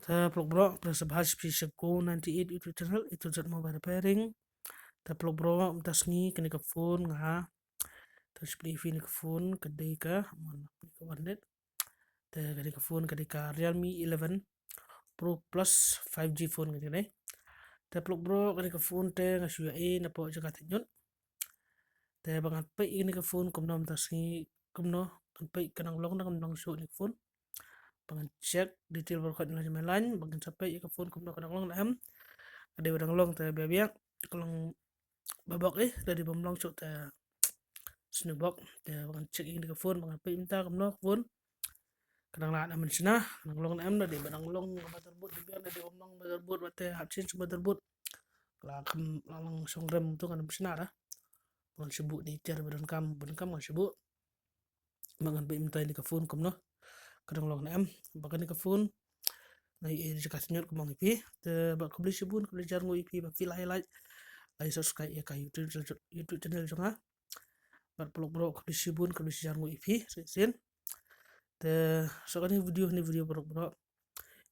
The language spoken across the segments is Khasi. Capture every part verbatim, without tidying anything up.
Te paralok bro, phi sa bha sha phi sha Go ninety-eight YouTube channel, A to Z mobile repairing. Te paralok bro, mynta sngi kane ka phone nga, te shu plie ïa phi kane ka phone ka dei ka, mon, kane ka one net. Te kane ka phone ka dei ka Realme eleven Pro Plus five G phone kane. Te paralok bro, kane ka phone te nga shu ïa ai napoh jaka thait ñiut. Te ba ngan peit ïa kane ka phone kumno mynta sngi, kumno ngan peit ka dang long, dang long shuh kane ka phone. Ba ngan check detail baroh khoit na la jong line, ba ngan sa peit ïa ka phone kumno ka dang long ne em. Ka dei ba dang long te biang biang, ka long ba bok eh, ka dei bym long shuh te sniew bok. Te ba ngan check ïa kane ka phone, ba ngan peit mynta kumno ka phone. Ka dang lah ne em shna, ka dang long ne em, ka dei ba dang long motherboard, dei biang, ka dei bym long motherboard, wat te hap change motherboard. Ka la kham la long shong rem tu ngan ym shna da. Ngan shu buh dei tiar ba donkam, ba donkam ngan shu buh. Ba ngan peit mynta ïa kane ka phone kumno ka dang long ne em. Ba kane ka phone nga ïa ai jaka thait ñiut kumba ong ïa phi. Te bad khublei shibun, khublei shihajar nguh ïa phi ba phi la like, la subscribe ïa ka YouTube, YouTube channel jong nga. Bad paralok bro, khublei shibun, khublei shihajar nguh ïa phi shisien. Te sa kane video, kane video paralok bro,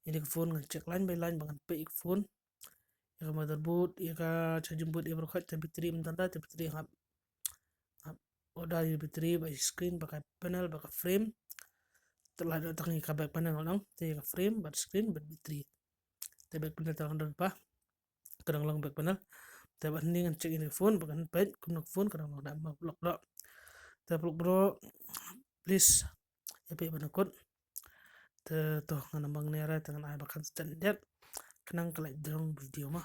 ïa kane ka phone ngan check line by line ba ngan peit ïa ka phone, ïa ka motherboard, ïa ka charging board, ïa baroh khoit, te battery mynta da, te battery hap, hap order ïa battery, bad screen, bad ka panel, bad ka frame. Te la dei tang ïa ka back panel lang, te ïa ka frame bad screen bad battery. Te back panel te la dang don pa, ka dang long back panel. Te bad hangne ngan check ïa kane ka phone, ba ngan peit kumno ka phone ka dang long ne em paralok bro. Te paralok bro, please ïa peit ban da kut. Te to ngan ym bang ne re, te ngan ai ba kan start date, khnang ka la ïa jrong video ma.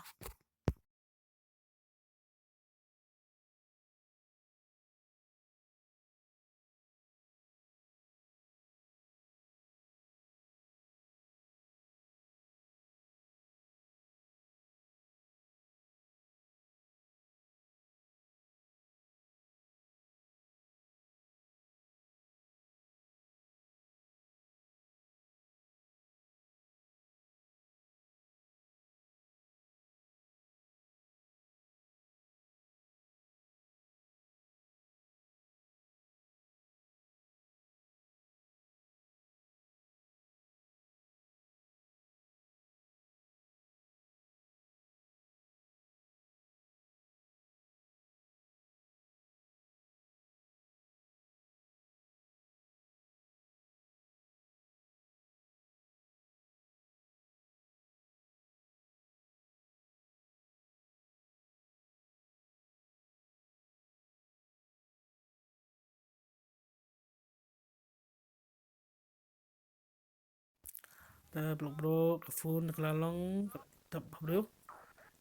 Te paralok bro, ka phone ka la long tip top bha briew.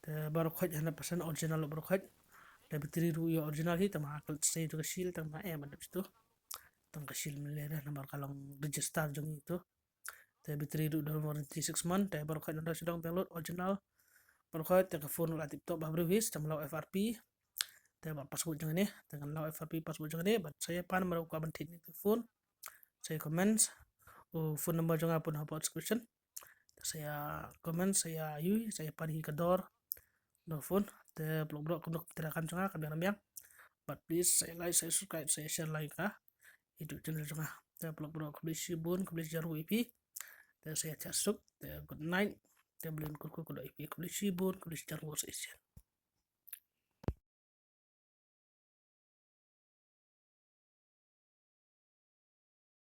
Te baroh khoit hundred percent original baroh khoit. Te battery ruh ïa original hi, tang ma ka leit sei tu ka shield, tang ma em, em tu. Tang ka shield mynta da namar ka long register jong i tu. Te battery ruh don warranty six month, te baroh khoit nang da sdang download original. Baroh khoit te ka phone la tip top bha briew hi, tang la F R P. Te bad password jong ne, te ngan la F R P password jong ne, bad sa ïa pan namar u ka ban thied ne ka phone. Sa ïa comments, u phone number jong nga pun hapoh description. Te sa ïa comment, sa ïa ïohi, sa ïa pan hi ka dor, dor phone. Te paralok bro, kumno ka pyntrei kam jong nga ka biang biang. But please sa ïa like, sa ïa subscribe, sa ïa share like ka YouTube channel jong nga. Te paralok bro, khublei shibun, khublei shihajar nguh ïa phi. Te sa ïa thiah suk, te good night. Te Blei un kyrkhu kyrdoh ïa phi, khublei shibun, khublei shihajar nguh sa ïa sien.